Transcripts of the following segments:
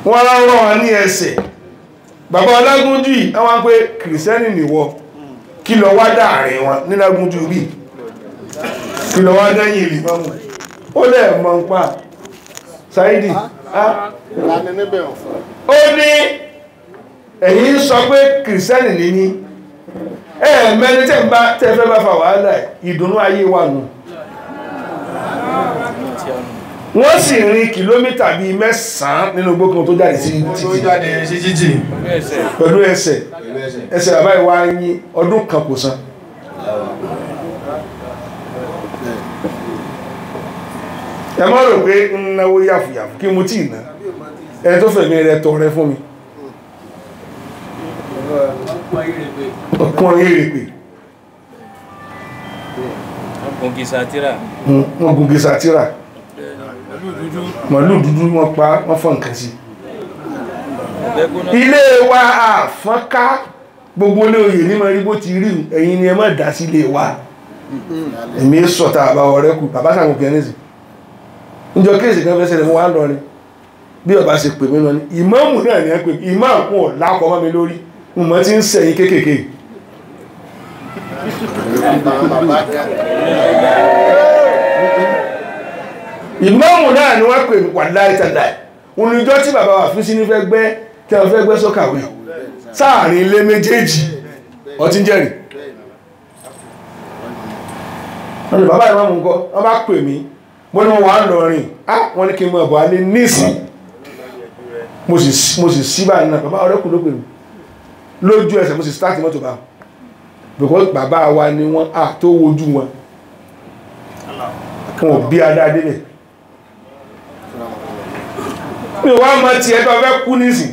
Wọ́n rán wọn ní ẹsẹ̀. Bàbá Ọlágúnjú yìí wọ́n pé kìrìsìtẹ́nì nìwọ, kí lọ wá dáàrin wọn ní Lágúnjú bí, kí lọ wá dẹ́yìn ìlú mọ́mù. Ó lẹ̀ mọ́ ń pa Saidi. Ó ní ẹ̀yin sọ pé kìrìsìtẹ́nì ní ní ẹ̀ẹ̀mẹ́ni tẹ́ fẹ́ bá fa wàhálà, ìdùnnú ayé wà nù. Wọ́n sì rìn kìlómítà bíi 9 nínú gbókan tó jáde sí títì pẹ̀lú ẹsẹ̀. Ẹsẹ̀ bàbá ìwà yín ọdún kan kò san. Ẹ má rò pé ń náwó yàfùyàfù kí mo tí ì ná, ẹni tó fẹ̀mí rẹ tọrẹ fún mi. Ọkùnrin rẹ̀ pé wọ́n gun gísàtírà, màlúù dúdú wọ́n pa, wọ́n fọ́n nǹkan sí. Ilé wa àfọ́nká gbogbo ilé oyè ní mọ̀ rí bó ti rí, ẹ̀yin ni ẹ má dá sí ilé wa. Èmi sọ̀tà àbá ọ̀rẹ́ kù bàbá sàkùn kẹ́nìsì níjọ kéèsì kan fẹ́ ṣẹlẹ̀ mo wá lọ ni bí ọba ṣe pè mí lọ ni ìmáàmù náà ni ẹ pè mí, ìmáàmù ò lákọ̀ mọ́ mi lórí, mo mọ̀ tí ń sẹ̀yìn kéékèèké. Ìmáàmù náà ni wọ́n pè mí wà láìtàláì olùjọ́ tí bàbá wà fún sí ní fẹ́ gbẹ́ tí wọ́n fẹ́ gbẹ́ sọ́kàwé sáàrin ilé méjèèjì ọtí ń jẹ́rìí. Wọ́n ní bàbá ìmáàmù ńkọ́, wọ́n bá pè mí, mo ní wọ́n wà ń lọ rìn, wọ́n ní kí n mọ̀ bọ̀ alẹ́ nísìn. Mo sì sí báyìí náà, bàbá ọ̀rẹ́kù ló pè mí lójú ẹsẹ̀, mo sì start mọ́tò bá, because bàbá wa ni wọ́n á tó wojú wọn, wọn ò bí adá débẹ̀. Mi wá mọ tiẹ̀ tó fẹ́ kú nísìn.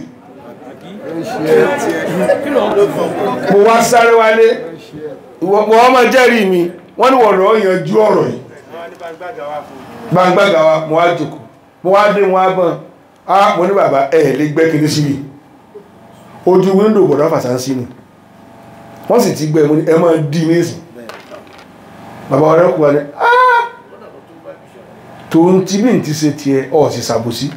Mo wá sáré wálé, wọ́n máa jẹ́rìí mi, wọ́n ní wọ́n lọ́ọ́ yanjú ọ̀rọ̀ yìí. Gbangbàgà wa, mo wá jókòó, mo wá dé wọn á gbọ́n, á mo ní bàbá ẹ̀ lè gbẹ́ kiri sí mi. Ojú wíńdò bọ̀dá fàṣà ń sí ni. Wọ́n sì ti gbẹ́, mo ní ẹ máa dí mi sìn. Bàbá ọ̀rẹ́ kù wá ní, tòun tí bí n ti ṣe tiẹ̀, ọ̀ sì ṣàbòsí.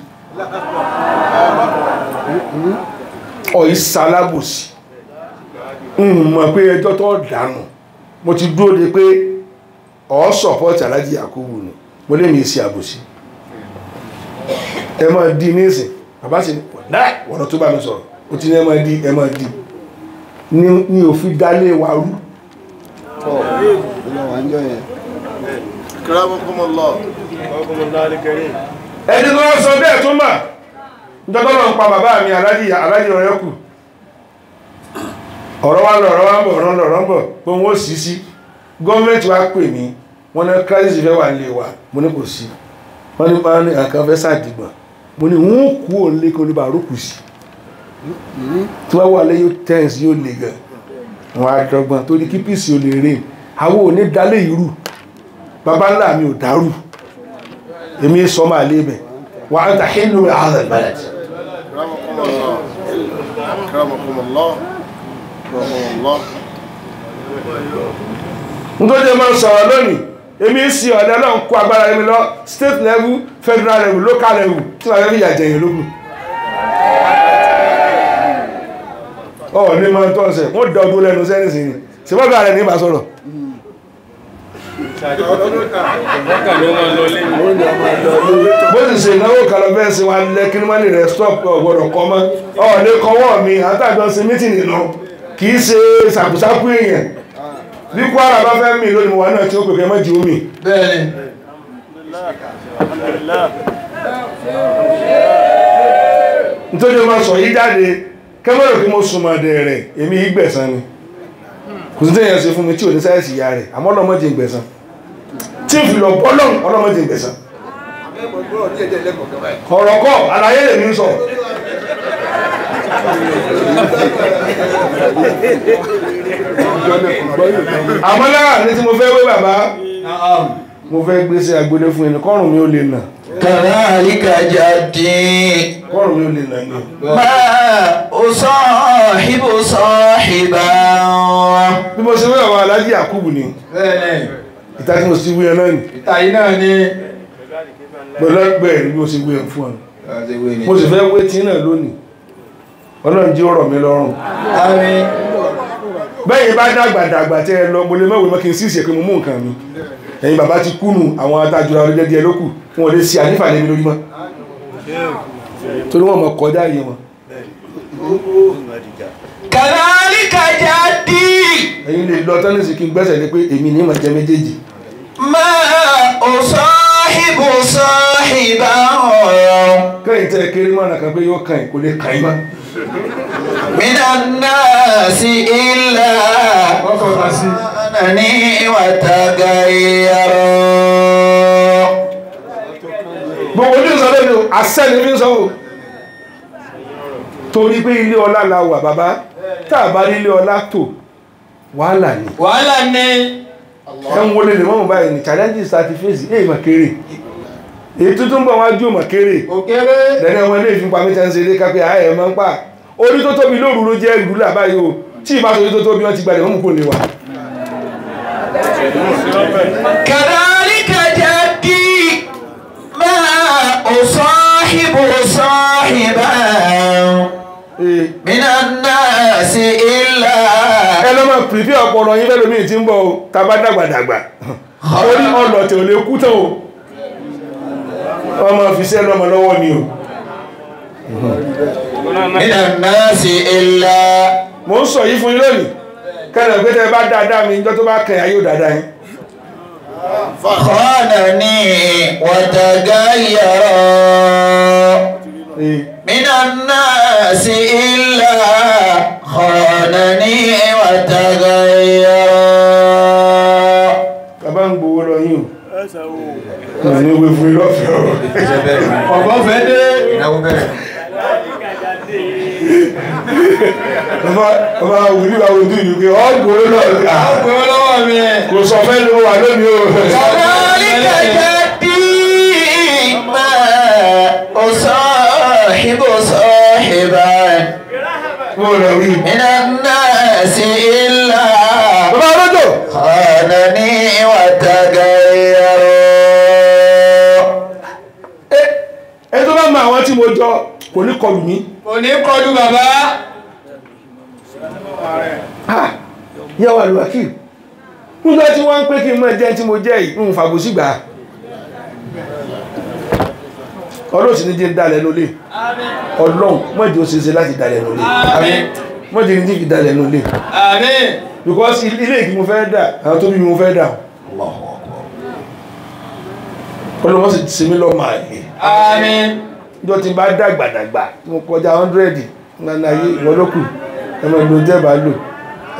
Ọ̀ ìṣalábòsí. N mọ̀ pé ẹjọ́ tó dànù. Mo ti dúró de pé ọ̀ sọ̀pọ̀tì Alhaji Yakubu ni. Mo lè mi ṣe àbòsí. Ẹ máa di nísìn. Bàbá sì ní wọ̀nà tó bá mi sọ̀rọ̀. Ó ti ní ẹ máa di, ẹ máa di. Ní òfin dálé wa rú. Ẹni tó sọ bẹ́ẹ̀ tó mà nítorí ọ̀rọ̀ ń pa bàbá mi Alhaji ọ̀rẹ́ kù. Ọ̀rọ̀ wa lọ, ọ̀rọ̀ wa ń bọ̀, ọ̀rọ̀ ń lọ, ọ̀rọ̀ ń bọ̀, pé wọ́n ó sì sí. Gọ́ọ̀mẹ̀ntì wa pè mí, wọ́n ní crisis fẹ́ wà nílé wa, mo ní kò sí. Wọ́n ní máa ní àkàn fẹ́ sàdìgbọ̀n, mo ní wọ́n kú òun lé kí olúba àrókù sí. Tí wọ́n wà lé yóò tẹ́ǹsì yóò le gan. Wọ́n á dọ́gbọ́n torí kí píìsì ò lè rìn. Àwọn ò ní dalé irú. Bàbá ńlá mi ò dárú. Èmi sọ máa lé bẹ̀. Wà á ta hínú hadha al-balad. Nítorí máa ń sọ̀rọ̀ lónìí, èmi sì ọ̀dẹ́ náà ń kó agbára mi lọ state level, federal level, local level tí wọ́n fẹ́ fi yà jẹ̀yìn lókun. Ọ̀ ní máa ń tọ́ ọ̀sẹ̀, wọ́n dá ọdún lẹ́nu sẹ́yìn ni, ṣe wọ́n bá rẹ̀ ní ìbá sọ̀rọ̀. Bó sì ṣe ìnáwó kan lọ fẹ́ ṣe wá lẹ́kí ní mọ́lì rẹ̀ stop ọ̀gbọ́dọ̀ kọ́ mọ́. Ọ̀ ní kọ́wọ́ mi, àtàjọ ṣe mítìnì lọ, kì í ṣe ṣàkúṣàkú èèyàn. Bí Kwara bá fẹ́ mì lónìí, mo wà náà tí ó pèpè mọ́ jí omi. Bẹ́ẹ̀ni. Nítorí mo sọ yí jáde, kẹ́mọ́rò kí mo súnmọ́ dẹ̀ rẹ̀, èmi ìgbẹ̀san ni. Kò sí téèyàn ṣe fún mi tí ò ní sáyẹ̀sì ìyá rẹ̀, àmọ́ ọlọ́mọdé ìgbẹ̀san. Tí ń fi lọ bọ́lọ́n ọlọ́mọdé ìgbẹ̀san. Ọ̀rọ̀ kọ́, àlàyé lèmi ń sọ. Àmọ́ lára ní tí mo fẹ́ wé bàbá, mo fẹ́ gbé sí agbolé fún ẹni kọ́rùn mi ó lè nà. Kàrálíkà jáde. Kọ́rùn mi ó lè nà ni. Máa ó sọ́ọ̀hìbò sọ́ọ̀hìbà. Bí mo ṣe wé àwọn Alhaji Yakubu ni. Bẹ́ẹ̀ni. Ìta tí mo sì wí ẹ náà ni. Ìta yìí náà ni. Pẹ̀lú ẹgbẹ́ bí mo ṣe wé fún ọ. Mo sì fẹ́ wé tí náà lónìí. Ọlọ́run jí ó rọ̀ mí lọ́rùn. Àmín. Bẹ́yìn bá dàgbà dàgbà tẹ́ ẹ lọ, mo lè mọ̀wé mọ́ kí n sì ṣe pé mo mú nǹkan mi. Ẹ̀yin bàbá ti kúnnù àwọn atájúra ọlọ́jẹ́ díẹ̀ lókù fún ọdẹ sí ànífà lé mi lórí mọ́. Torí wọ́n mọ̀ kọjá yìí wọn. Kàdálíkà jáde. Ẹ̀yin lè lọ tán nísì kí n gbẹ́sẹ̀ lé pé èmi ní ìmọ̀ jẹ méjèèjì. Máa ò sọ́hìbù sọ́hìbà ọ̀rọ̀. Kẹ́yìn tẹ́ kéré mọ́nà kan pé yóò kàn kò lè kàn yín mọ́. Minan nasi illa khanani wa tagayyara. Gbogbo ní sọ lẹ́nu àṣẹ ni fi ń sọ o. Torí pé ilé ọlá la wà bàbá, tá a bá ní ilé ọlá tò, wàhálà ni. Wàhálà ni. Ẹ ń wọlé lè mọ́mù báyìí ní challenges àti fèsì, èyí mà kéré. Èyí tuntun bọ̀ wájú mà kéré. Lẹ́nu àwọn ilé ìfipá mi ti ń ṣe ilé kápẹ́ ààyè máa ń pa. Orí tó tóbi lóru ló jẹ́ ìlú là báyìí o. Tí ìbá torí tó tóbi wọ́n ti gbalẹ̀ mọ́mù kò lè wà. Kàdálíkà jáde máa ò sọ́hìbù sọ́hìbà. Minan nasi illa. Ẹ lọ́ máa pìrìpì ọpọlọ yín fẹ́lómi tí ń bọ̀ o, tá a bá dàgbà dàgbà. Orí ọlọ̀tẹ̀ ò lè kú tán o. Ọmọ fi ṣẹ́ lọ́mọ lọ́wọ́ ni o. Minan nasi illa. Mo ń sọ yìí fún yín lónìí. Kẹ́lẹ̀ pé tẹ́ bá dáadáa mi, ìjọ tó bá kẹ́ ayé ò dáadáa yín. Khanani wa tagayyara. Minan nasi illa khanani wa tagayyara. Bàbá ń gbowó lọ yín o. Mo ní wí fún ilọ́fẹ́ o. Ọ̀gbọ́n fẹ́ dé. Bàbá wùlí wa wojú ìlú pé ọ́ gbowó lọ́wọ́ mi. Kò sọ fẹ́ ló wà lónìí o. Kàdálíkà jáde máa ò sọ́hìbù sọ́hìbà. Minan nasi illa. Bàbá ọlọ́jọ́. Khanani wa tagayyara. Ẹ tó bá mọ àwọn tí mo jọ kò ní kọlù mí. Kò ní kọlù bàbá. Yẹ́wà lùwàkì. Nígbà tí wọ́n ń pé kí n mọ́ jẹ́ tí mo jẹ́ yìí, ń fàbùsí gbà. Ọlọ́run sì ní jẹ́ ń dalẹ̀ nulé. Ọlọ́run mọ́jẹ́ ó ṣe ṣe láti dalẹ̀ nulé. Mọ́jẹ́ ní fi dalẹ̀ nulé. Because ilé ìkí mo fẹ́ dà, àwọn tó bí mo fẹ́ dà. Ọlọ́run sì ṣe mí lọ́mọ àlè. Níjọ́ tí n bá dàgbà dàgbà, tí mo kọjá 100, nana ayé ìwọ ló kù, ẹ máa lo jẹ́ bá lò,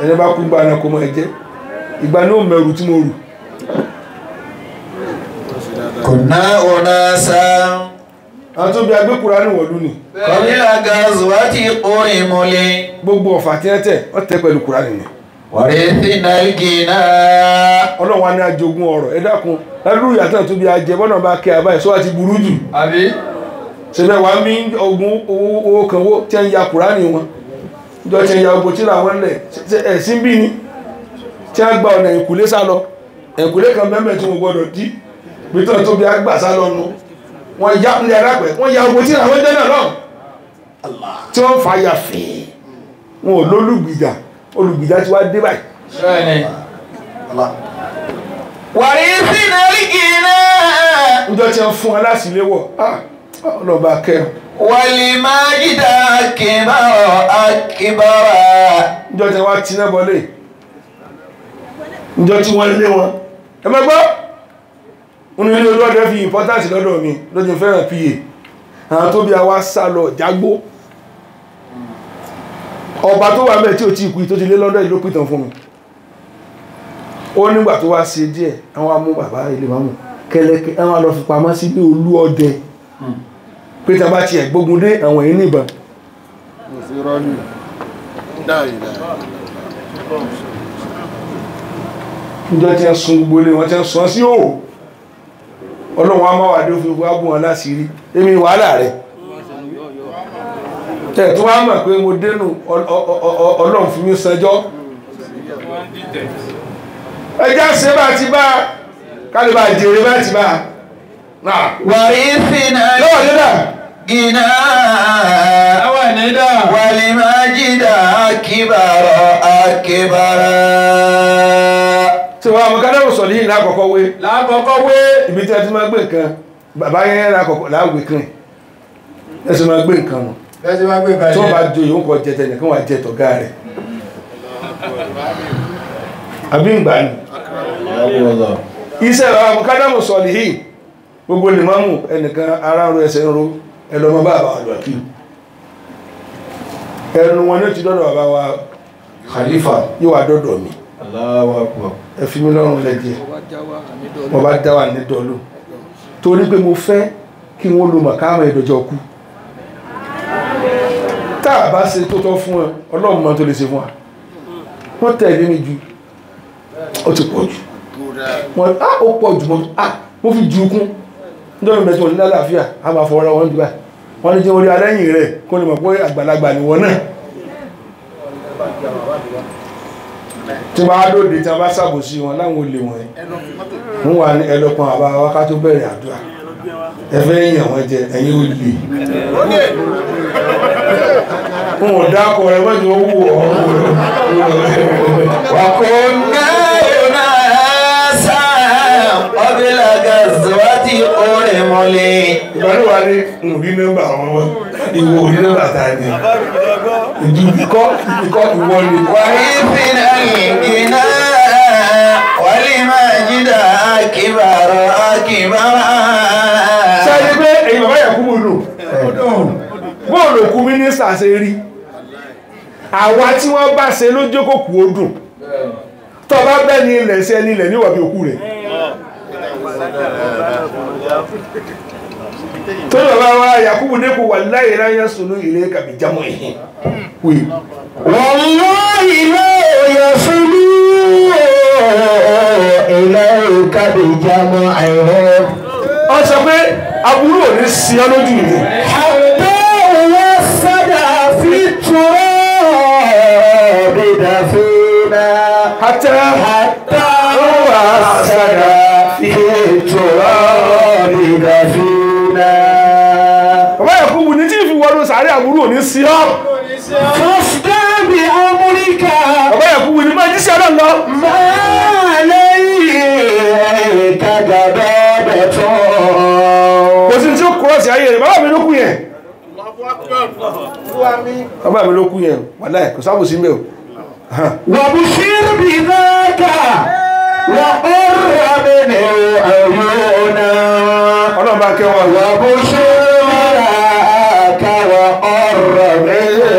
ẹni bá kú gba ẹranko mọ́ ẹ jẹ́. Ìgbà ní òmẹ̀rù tí mo rù. Kùnà ọ̀nà sá. Àwọn tó bí agbé Kùránì wọ̀lú ni. Kọ̀bílà gàzùwátì orin mọ́lẹ̀. Gbogbo ọ̀fà tí wọ́n tẹ̀, wọ́n tẹ̀ pẹ̀lú Kùránì ni. Wàrẹ́sì nàìjíríà. Ọlọ́run wa ní ajogún ọ̀rọ̀, ẹ dákun, ládùúgbò ìyàtọ̀ tó bí ajẹ bọ́nà bá kẹ́ àbáyé sọ́wọ́ ti burú jù. Àbí? Ṣẹlẹ̀ wà mí ogun owó kan wó tí ń ya Kùránì wọn. Ìjọ tí ń ya ogun tí làwọn lẹ̀ ẹ̀sìn bí ni. Tí a gba ọ̀nà ìkúlé sá lọ, ìkúlé kan mẹ́mẹ́ tí wọ́n gbọ́dọ̀ dí, bí tó tóbi a gbà sá lọ nu. Wọ́n ya ní alápẹ̀, wọ́n ya ogun tí làwọn jẹ́ náà lọ. Tí wọ́n fa ya fèé, wọn ò lólùgbìjà, olùgbìjà ti wá dé báyìí. Wàrísì nàìjíríà. Níjọ́ tí wọ́n fún ọ láṣìléwọ̀, ọlọ́ba kẹ́. Wàlímájídà kìbára akíbára. Níjọ́ tí wọ́n á tiná bọ́lé. Níjọ́ tí wọ́n lé wọn. Ẹ máa gbọ́. Wọ́n ní ilé olúwọ́dẹ fi importance lọ́dọ̀ mi lójú fẹ́ràn pa. Àwọn tó bí a wá sá lọ jágbó. Ọba tó wà mẹ́ẹ̀ tí ò tí ì kú tó ti lé London ló pìtàn fún mi. Ó nígbà tó wá ṣe díẹ̀, àwọn amú bàbá ilé màmú kẹlẹ́kẹ́, àwọn lọ fi pamọ́ sí ní olú ọdẹ. Pé tí a bá tiẹ̀ gbógun dé àwọn èyí níbọn. Níjọ́ tí ń sun gbogbo ilé wọn tí ń sun sí òò. Ọlọ́run á máa wà dé òfin wá bùn wọn láṣìírí. Èmi wàhálà rẹ̀. Ẹ̀ tó wá mọ̀ pé mo dénú Ọlọ́run fi mí sanjọ́. Ẹjá ṣe bá ti bá kálíbà jèrè bá ti bá. ورثنا الغنى والمجد أكبر أكبر. Tí wọ́n àmọ́kádàmù sọ̀lì yìí lákọ̀ọ́kọ́ wé ibi tí a ti máa gbé nǹkan bàbá yẹn lákọ̀ọ́kọ́ láwé kan ẹ sì máa gbé nǹkan nù tí wọ́n bá joyè ó kọ jẹ tẹnìkan wà jẹ tọ̀gá rẹ̀ àbí ìgbà ni iṣẹ́ àmọ́kádàmù sọ̀lì yìí gbogbo lè máa mú ẹnìkan ara ń ro ẹsẹ̀ ń ro ẹlọmọ bá àbá àlọ́ kí ẹnu wọn ní ó ti dọ́dọ̀ bàbá wa Khalifa yóò wá dọ́dọ̀ mi ẹ fi mí lọ́rùn lẹ́jẹ̀ wọ́n bá dá wà ní dọ́lù torí pé mo fẹ́ kí wọ́n lo màkàmà ìdọ̀jọ́ kú tá a bá ṣe tó tọ́ fún ẹ Ọlọ́run mọ́ tó lè ṣe fún wa wọ́n tẹ̀lé mi ju ó ti pọ̀ jù wọ́n á ó pọ̀ jù mọ́ á mo fi ju kún nítorí mẹ́tí wọn ní lálàáfíà a máa fọwọ́ra wọn jù báyìí wọ́n ní jẹ́ orí alẹ́yìn rẹ̀ kó lè mọ̀ pé àgbàlagbà ni wọ́n náà tí wọ́n á lóde tí wọ́n bá ṣàbòsí wọn láwọn olè wọ̀nyí wọ́n wà ní ẹlọ́pọ̀ àbá wákà tó bẹ̀rẹ̀ àdúrà ẹfẹ́ èèyàn wọn jẹ ẹ̀yìn olè wọn ò dákọ̀ rẹ̀ wọ́n ti wọ́n wù ọ́. وكنا أناسا قبل غزوة أرمل. Ìbálò wa ní òrí nọ́mbà àwọn ọmọ ìwò òrí nọ́mbà ta ni ìdúkọ́ ìdúkọ́ ìwọ ni. ورثنا الغنى والمجد أكبر أكبر. Sáré pé èyí bàbá Yakubu nù bóòlù òkú mínísítà ṣe rí àwa tí wọ́n bá ṣe ló jókòó kú ó dùn tó bá bẹ́ẹ̀ ni ilẹ̀ ṣe ẹni ilẹ̀ níwọ̀n bí òkú rẹ̀ tó bàbá wa Yakubu dẹ́kun wà láyé láyé sùnú ilé kàbí jámọ́ ìhìn wí. والله لا يصلوا إليك بجمعهم. Ó sọ pé aburú ò ní sí ọ lójú mi. حتى وسد في التراب دفينا. حتى حتى وسد في التراب دفينا. Bàbá Yakubu ní tí ìfi wọnú sàárẹ̀ aburú ò ní sí ọ. فاصدع بأمرك. Bàbá Yakubu ní máa jíṣẹ́ ọlọ́run lọ. ما عليك جبابة. Kò sí tí ó kúrọ̀ sí ayé rẹ̀ bàbá mi ló kú yẹn. Bàbá mi ló kú yẹn wàláhì kò sábò sí mbẹ́ o. وبشر بذاك وقر منه عيونا. Ọlọ́run bá kẹ́ wọn. وبشر بذاك وقر منه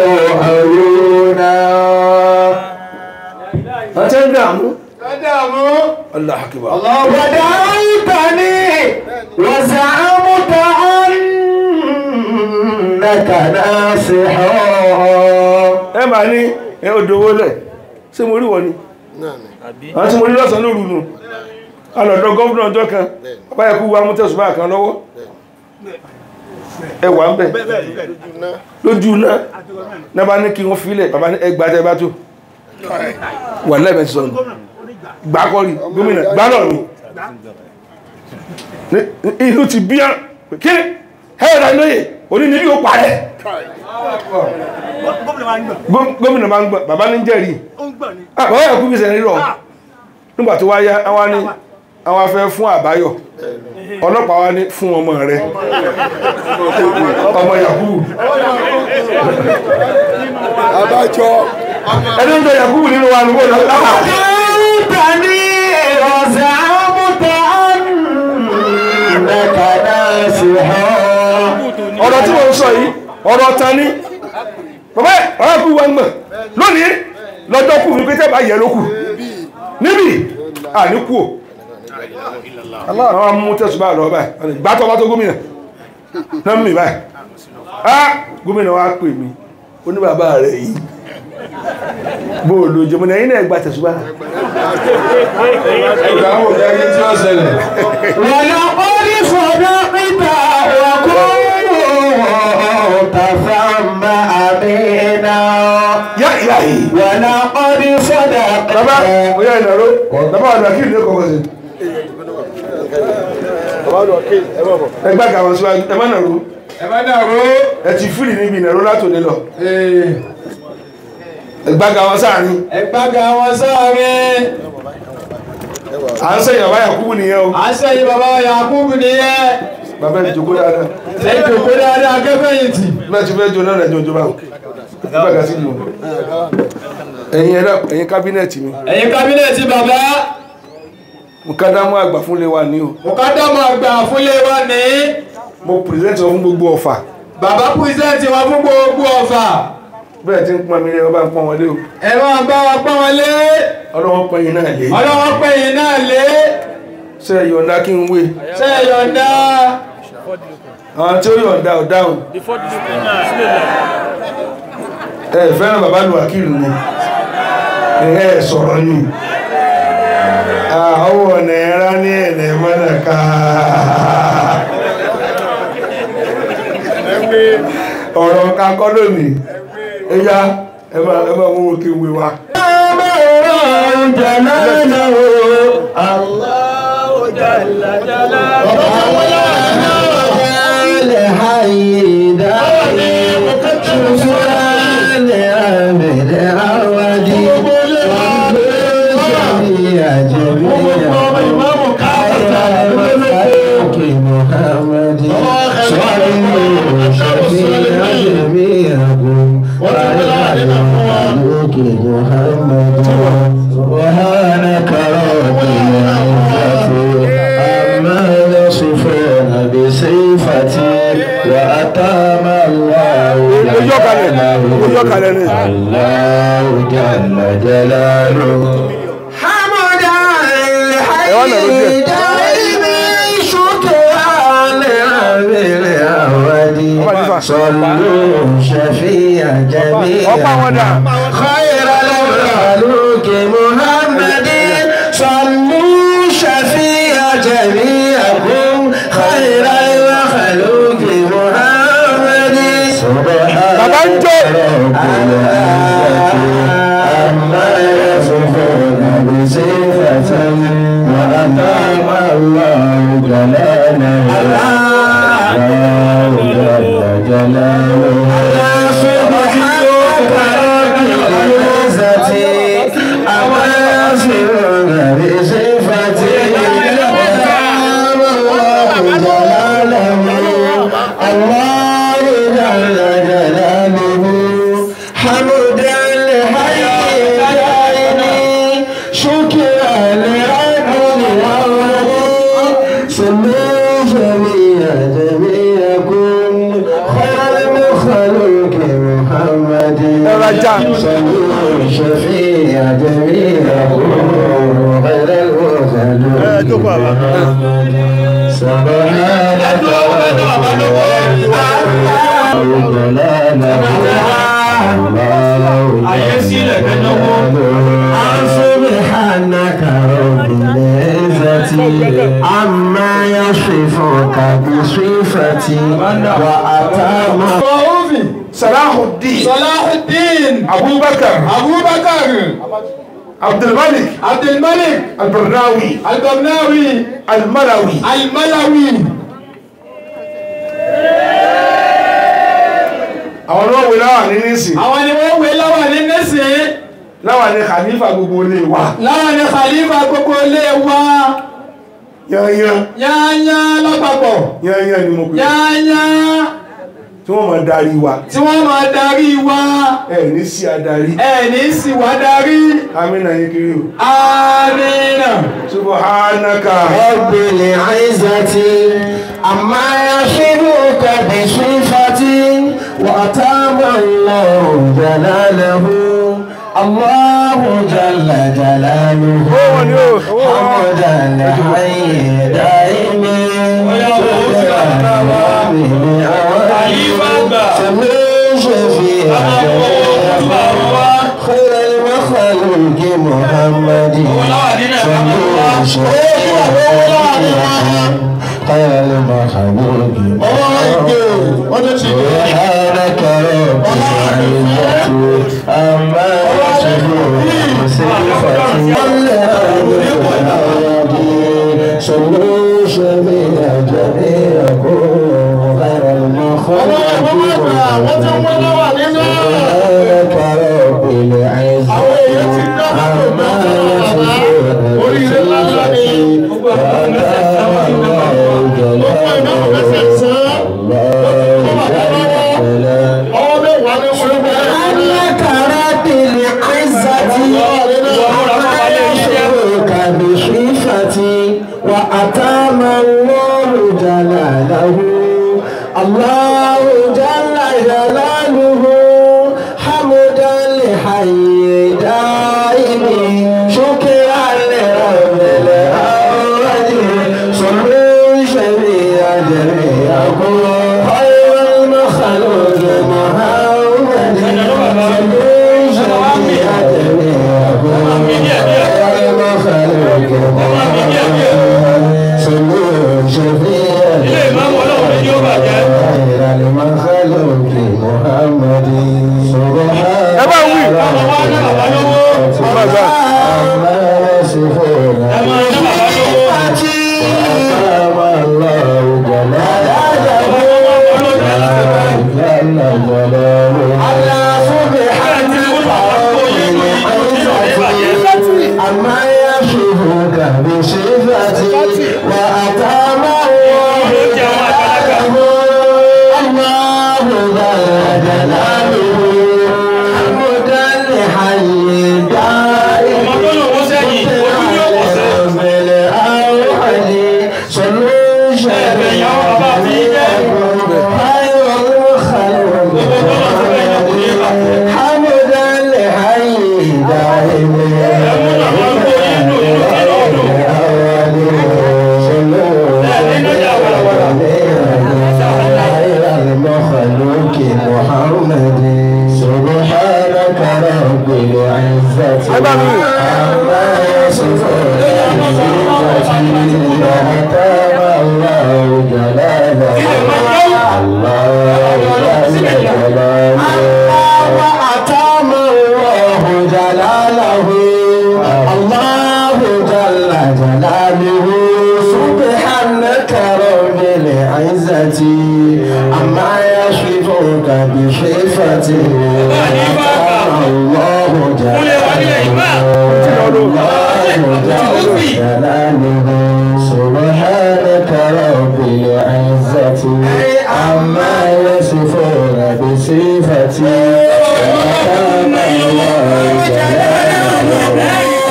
عيونا. Àti ẹ̀ ń dààmú. Allah akbar. ودعوتني وزعمت أنك ناصح. Ẹ máa ní ẹ ò dowó lẹ̀ ṣé mo rí wọ ni àwọn tí mo rí lọ́sàn-án lóru nù alọ̀dọ̀ gọ́ọ̀nà ọjọ́ kan bàbá Yakubu wa mú tẹ̀sùbá kan lọ́wọ́ ẹ wà ń bẹ̀ lójú náà náà bá ní kí wọ́n filẹ̀ bàbá ní ẹgbàá tẹ́ bá tó wà lẹ́ẹ̀mẹ́ ti sọnù gbà kọ́ rí gómìnà gbà náà ni ìlú ti bíyà kí ẹ̀rọ lóye òní níbi ó parẹ́ gómìnà máa ń gbọ́n bàbá ní jẹ́rìí bàbá Yakubu sẹ́ni rírọ̀ nígbà tó wáyá àwọn ní àwọn afẹ́ fún àbáyọ̀ ọlọ́pàá wá ní fún ọmọ rẹ̀ ọmọ Yakubu Abájọ ẹni ń jọ Yakubu nínú wa nùgbò náà. ودعوتني وزعمت أنك ناصح. Ọ̀rọ̀ tí mo ń sọ yìí ọ̀rọ̀ ta ní bàbá Yakubu wa ń gbọ̀n lónìí lọ́jọ́ kù mi pé tẹ́ bá yẹ ló kù níbi àníkù ò àwọn amú tẹ̀sùbá lọ báyìí gbátọ́ bá tó gómìnà náà mi báyìí á gómìnà wa pè mí ó ní bàbá rẹ̀ yìí bóòlù jẹmọ́ ní ẹ̀yìn náà gba tẹ̀sùbá. Ìgbà wo ni ẹni tí ó ṣẹlẹ̀? ولقد صدقت وكنت ثم أمينا. Yá ìyá yìí. ولقد صدقت. Bàbá oyá ìnàró bàbá ọ̀dà kí ìlú kọ̀ọ̀kan sí. Ẹ gbàgà wọn síwájú, ẹ má nàró. Ẹ má nàró. Ẹ ti fúlì níbi ìnàró látòní lọ. Ẹ gbàgà wọn sáàrin. Ẹ gbàgà wọn sáàrin. À ń sẹ́yìn bàbá Yakubu nìyẹn o. À ń sẹ́yìn bàbá Yakubu nìyẹn. Bàbá ẹ jókòó dáadáa. Ẹ jókòó dáadáa kẹfẹ́yìntì. Bẹ́ẹ̀ ti fẹ́ jó náà lẹ́jọ́ ìjọba o. Ẹ gbàgà sí ìlú. Ẹ̀yin ẹ̀rọ ẹ̀yin kábínẹ̀tì mi. Ẹ̀yin kábínẹ̀tì bàbá. Mùkádàmú àgbà fúnlé wa ní o. Mùkádàmú àgbà fúnlé wa ní. Mo pìrìsẹ́ǹtì wọn fún gbogbo Ọ̀fà. Bàbá pìrìsẹ́ǹtì wọn fún gbogbo Ọ̀fà. Bẹ́ẹ̀ tí ń pọn mi lé, wọ́n bá ń pọn wọn lé o. Ẹ máa bá wa pọ́n wọn lé. Ọlọ́wọ́ pọ́n yín náà lé. Ọlọ́wọ́ pọ́n yín náà lé. Ṣé ẹ yọ̀ǹda kí n wé? Ṣé ẹ yọ̀ǹda? Àwọn tí ó yọ̀ǹda ò dáhùn. Ẹ fẹ́ràn bàbá Luwakilu ni. Ẹ sọ̀rọ̀ ni. Àwọn ọ̀nà ẹ̀rá ní ẹ̀nà mọ́nàká. Ọ̀rọ̀ kakọ́ lónìí. Ẹ̀yà ẹ máa mú kí n wé wa. سبحانك رب العزة عما يصفون بصفتي وأتم الله الله جل جلاله حمدا الحي دائما شكرا لرب العبد صلوا شفيع جميع خير المخلوق محمد صلوا شفيع جميعكم خير المخلوق محمد سبحان رب العزة عما يصفون بصفة وأتم الله جلاله الله جل جلاله سبحانك رب العزة عما يصفون بصفتي وأتم الله جلاله الله جل جلاله حمدا لحي دائم شكرا لرب العالمين صلوا جميع جميعكم خير المخلوق محمد صلوا شفيع جميعكم خير المخلوق محمد سبحانك سبحانك رب العزة عما يصفك بصفتي وأتم Salahuddin Salahuddin Abubakar Abubakar Abdulmalik Abdulmalik Albarnawi Albarnawi Almalawi Almalawi. Àwọn ni wọ́n wé láwà ní nísìn. Àwọn ni wọ́n wé láwà ní nísìn. Láwà ní khalifa gbogbo ilé wa. Láwà ní khalifa gbogbo ilé wa. Yányán. Yányán lápapọ̀. Yányán ni mo pè é. Yányán. Tí wọ́n máa darí wa. Tí wọ́n máa darí wa. Ẹ ní sí adarí. Ẹ ní sí wa darí. Amina yín kiri o. Amina. Subhanaka. Rabbil izzati amma yasifuka bisifati wa atama Allahu jalaluhu. Allahu jalla jalaluhu. Hamdan hayy daimi. خير المخلوق محمد خير المخلوق سبحانك رب العزة عما يصفون بصفتي صلوا شفيع جميعكم غير المخلوق سبحانك رب العزة عما يصفون وأتام الله جلاله الله جل جلاله سبحانك رب العزة عما يصفون بصفتي وأتام الله جلاله الله جل جلاله حمدا لحي دائم شكرا لرب الأول صلوا شفيع جميعكم خير المخلوق محمد صلوا شفيع جميعكم خير المخلوق محمد صلوا شفيع خير المخلوق محمد سبحان عما يصفون وأتام الله جلاله جل جلاله سبحانك عما يصفون بصفتي وأتام الله جلاله الله جل جلاله حمدا لحي دائم صلوا شفيع خير الخلق حمدا لحي دائم خير المخلوق محمد سبحانك رب العزة عما يصفون وأتام الله جلاله الله جل جلاله وأتام الله جلاله الله جل جلاله سبحانك رب العزة عما يصفون بصفته الله جلاله الله جل جلاله سبحانك رب العزة عما يصفون بصفته وأتام الله جلاله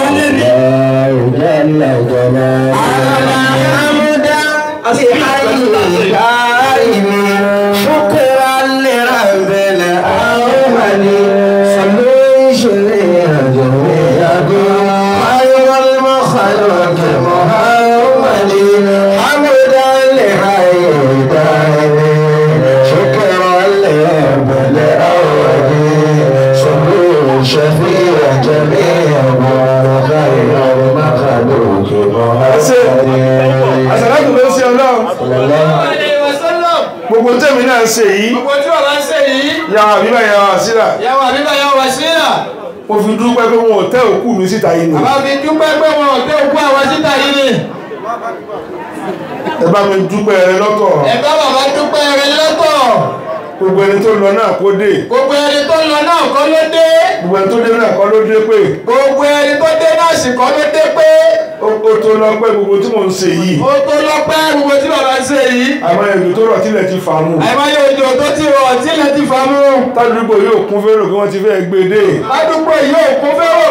الله جل جلاله حمدا لحي دائم شكرا لرب الأول صلوا شفيع جميعكم خير المخلوق محمد حمدا لحي دائم شكرا لرب الأول صلوا شفيع جميعكم خير المخلوق محمد. Àsàlátù ló ń ṣe Ọlọ́run. Gbogbo tèmi náà ń ṣe yìí. Gbogbo tí bàbá ń ṣe yìí. Yàwó àbíbá yàwó àsílà. Yàwó àbíbá yàwó àsílà. Mo fi dúpẹ́ pé wọn ò tẹ́ òkú mi síta yìí ni. Bàbá fi dúpẹ́ pé wọn ò tẹ́ òkú àwọn síta yìí ni. Ẹ bá mi dúpẹ́ rẹ lọ́tọ̀. Ẹ bá bàbá dúpẹ́ rẹ lọ́tọ̀. Gbogbo ẹni tó lọ náà kó dé. Gbogbo ẹni tó lọ náà kọ́ ló dé. Gbogbo ẹni tó dé náà kọ́ ló dé pé. Gbogbo ẹni tó dé náà sì kọ́ ló dé pé. Ó tó lọ́pẹ́ gbogbo tí mò ń ṣe yìí. Ó tó lọ́pẹ́ gbogbo tí bàbá ń ṣe yìí. Àmọ́ èdè tó rọ̀ tílẹ̀ ti fà mú. Àìmọye òjò tó ti rọ̀ tílẹ̀ ti fà mú. Tádùúgbò yóò kún férò kí wọ́n ti fẹ́ gbé dé. Tádùúgbò yóò kún férò.